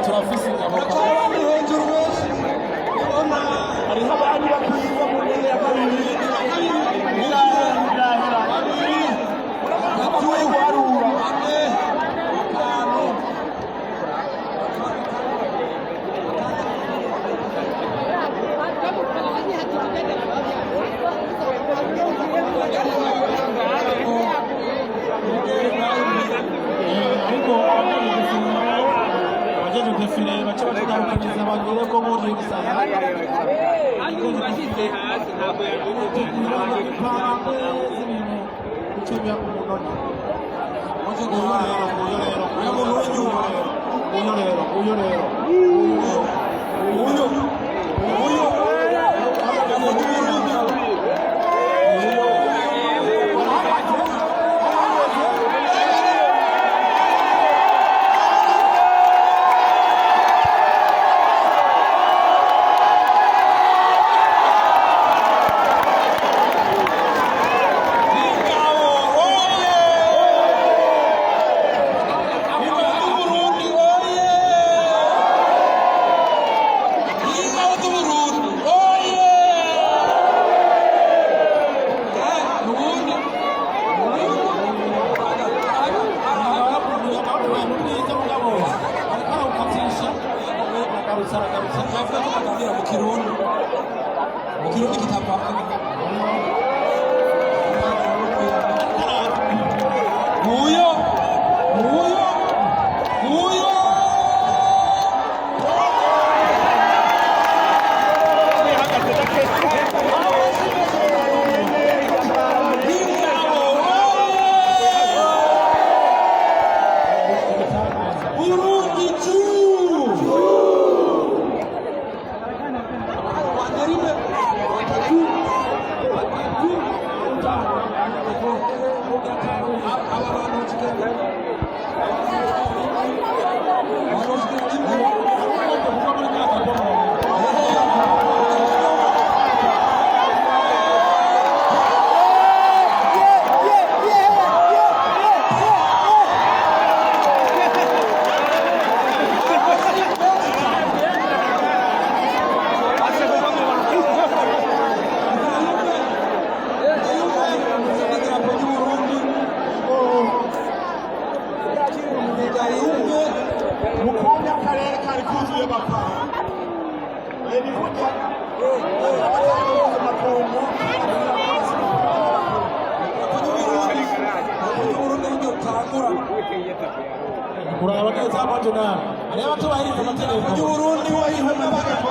Turafise ingabo. Abandi hejuru benshi. Hariho abandi bakiza mu ntebe ya kabiri. Birahera, birahera. Urabona guharura. Ane, atanu. Ariko abajeje défilé bace batugarukaniza bagire ko muri gusaza gupanga neza ibintu bice biba ku munota. Nguyu rero, nguyu rero, nguyu rero, nguyu rero, nguyu rero. Uyu, uyu, uyu. Ingabo oye! Ingabo z'Uburundi oye! Ingabo z'Uburundi oye! Nubundi Bavuye mu bwiza, mugabo ariko arawukatisha, aragarutse, aragarutse. Twavuga ko baganira mu Kirundi, mu Kirundi kitavanga. Nguyo, nguyo, nguyo. Ingabo oye! Burundi juu! Rimwe, batatu, batatu, batanu. Aba bantu bashikira, abantu bashikira rimwe. Kuva muri myaka. Idarapo ry'Uburundi rimwe. Mu kanya akarere kari kuzuye abafana. Ni kurya amakungu. Idarapo ry'Uburundi, idarapo ry'Uburundi niryo rutangura. Kuraba neza amajo nawe hariho abatubahiriza amategeko. Ry'Uburundi wahihwe amategeko.